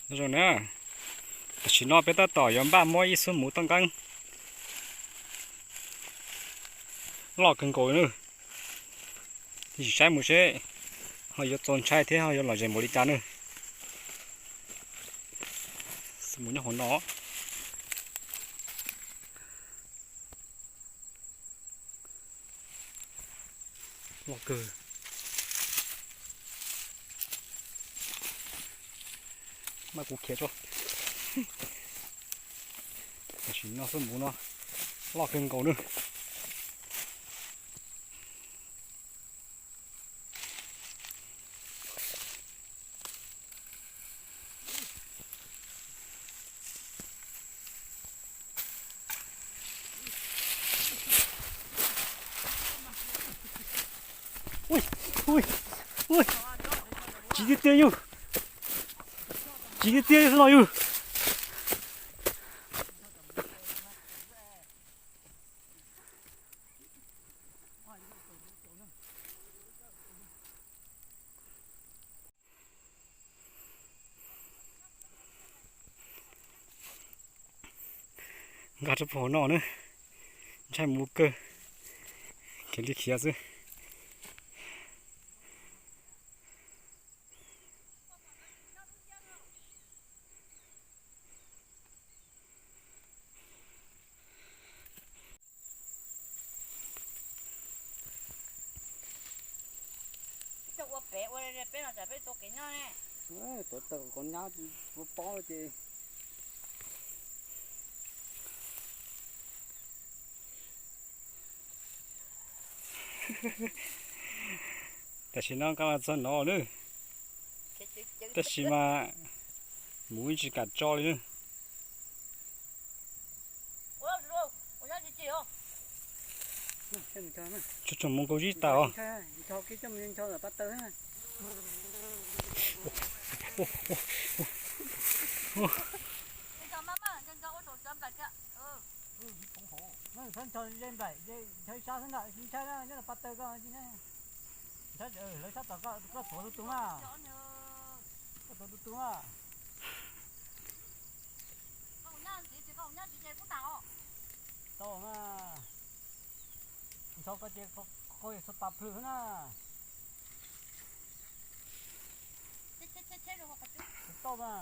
Zoo na, tam sim no peb tab tom yuav npaj muab ib xub muv toj nqeeb loj kawg nkaus na. Sim saib mus seb ho yuav txaus ntshai thiab ho yuav lom zem npaum li cas na. Xub muv nyob hauv no. Loj kawg. Mas kuv khiav tso. Tam sim no xub muv no loj kawg nkaus na. Ui, ui, ui. Tsis tiag tiag yus. Tsis tiag tiag yus no yus. Nkag rau puag hauv no na, ntshai mus kawg, khiav li khiav xwb. Coj ua pem ua peb no tsam peb tua kev nyob ne. Tuav tawg qhov nyab ua pob ces. Tam sim no nkag los txog no lawm, tab sis mas mus tsis kam tso li na. Tsuas tsuas mus nkaus zib tas os. Lawv sab tom koj, koj tuav tus tus na. Koj tuav tus tus na. Tau na. Ntshaw koj ces koj txhob pas plhws na. Tau na.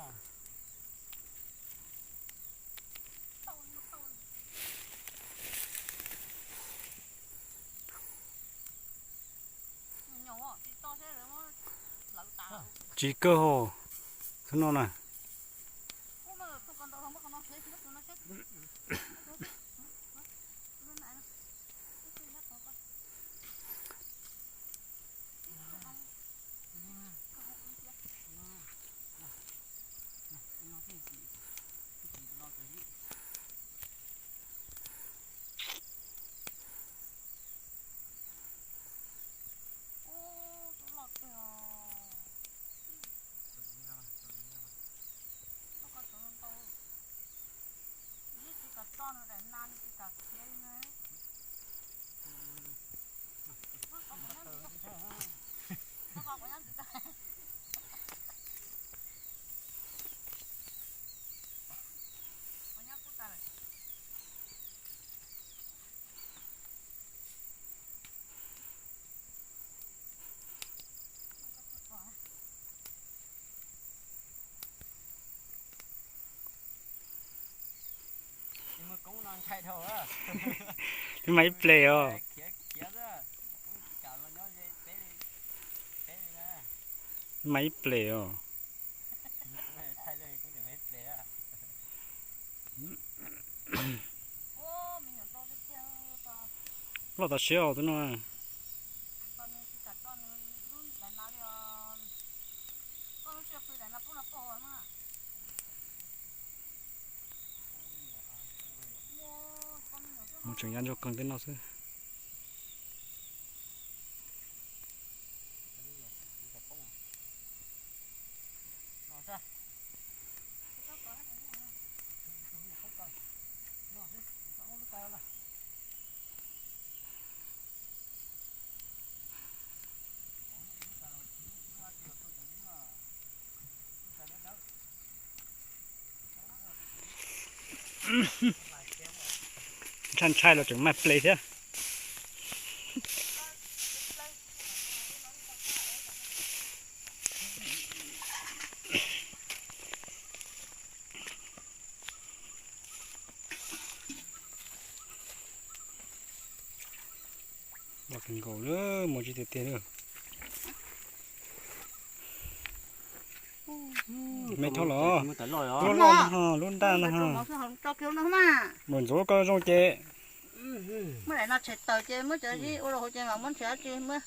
Tsis kawg hos, xub no na. Mas ib pliag os. Mas ib pliag os. Loj tas siab os tus no. Mus tseem ya ntsuag qeeg tej no xwb. Ntshai ntshai los tseem mag ple thiab. Loj kawg nkaus li, muaj tsis tiag tiag li. Me thauj los, lub loj no, lub ntaj no. Mus ntxuav koj zoo ces. Muab daim no tshem tawm ces muab cov zib ua rau hauv ces mam muab nrhiav tsis muab.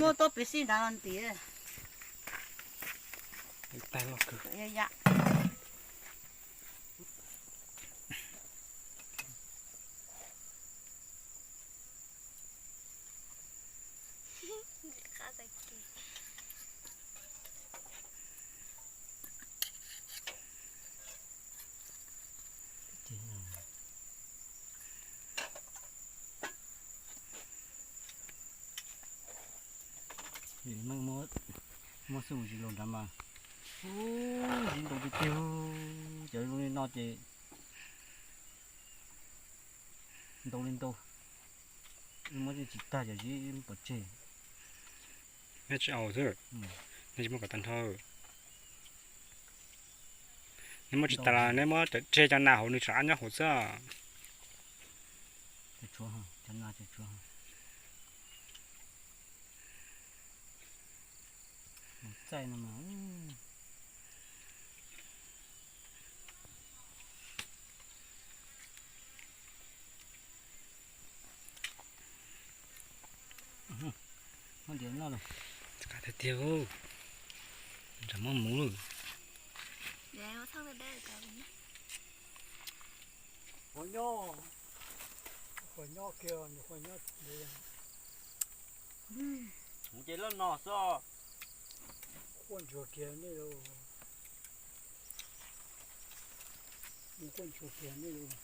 Muab tuab piv xij nrad los ntiav. Tag loj kawg. Meej muab xwb mus zis laus nrad mas, zib ntau tiag tiag. Cov zoo li no ces ntau li ntau, muab tsis tag cov zib pov tseg. Neb tsis aus xwb, neb tsis muab kom tag nrho. Neb muab tsis tas los neb muab cov tseg cov nas hauv nws tsam ab nyob hauv xwb. Txaij no mas. Tiag tiag, ntsam muab mus lawm. Qhov nyob, qhov nyob kiag, qhov nyob. Mus ces loj no xwb. Quaj ntsuag kiag nej los. Mus quaj ntsuag kiag nej los.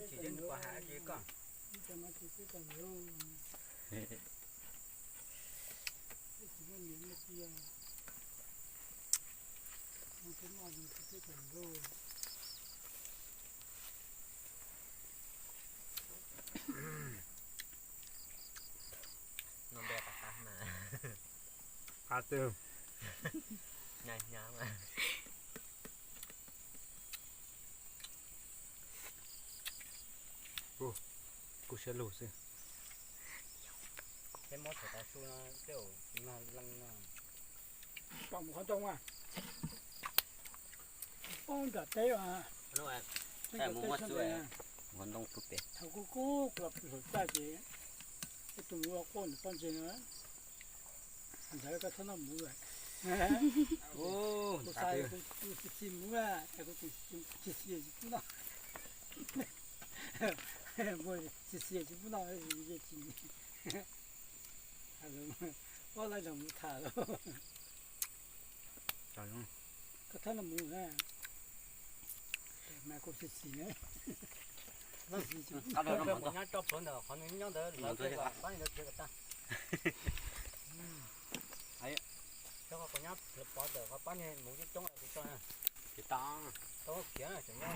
Tsis nws pom hais li koj. Ib co no tsis peb co ntawd. Peb tsis muaj niam muaj txiv, mus tsis muaj niam txiv peb co ntawd. No npe qab qab mas. Qab twg? Nyab nyab mas. Kuj siab lug xwb. Peb muab thaum tav su no tej zaum no leej no. Pom mus qhov ncoo mas. Poob nram teb mas. Mus muab xwb, qhov ncoo pub pem. Thaum kuv kuj los hlawv txaj ces ib tug mus ua quaj nws pob ntseg no. Ntawd koj txhob noj mus lawm. Kuv xav kuv tsis txi mus, kuv tsis txi tsis pub noj. Tsis txi tsis pub noj, tsis ob laiv los mus tham los. Koj txhob noj mus na. Mas kuv tsis txi na. Nyob tso plhuav ntawm qhov nws nyob ntawd lawv pab ntawd txiav kom tag. Cov qhov nyob pov ntawm qhov pab niag mus coob coob tsis tso na. Tsis tau, tau khiav tseem nyob.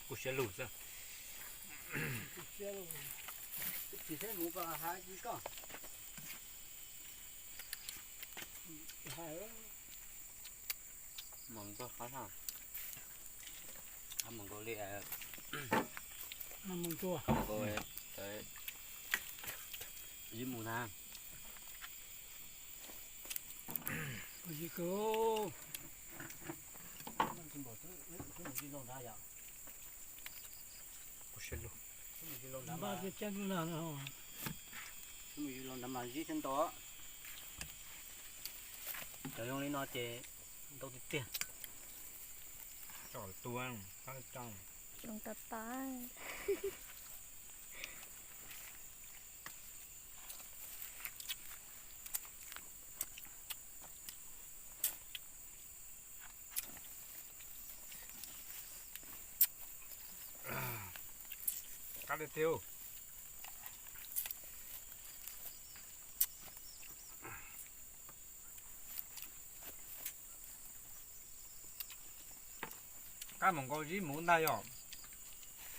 Kuj siab lug xwb. Tsis txi mus koj hais tsis koj. Mus nkaus qhov, mus nkaus li, mus nkaus, mus na. Kuv siab lug. Mus los nrad mas zib thiab ntau. Cov zoo li no ces ntau tiag tiag. Tsom tua, tsom tas tas. Qab tiag tiag. qab mus nkaus zib mus ntag yog.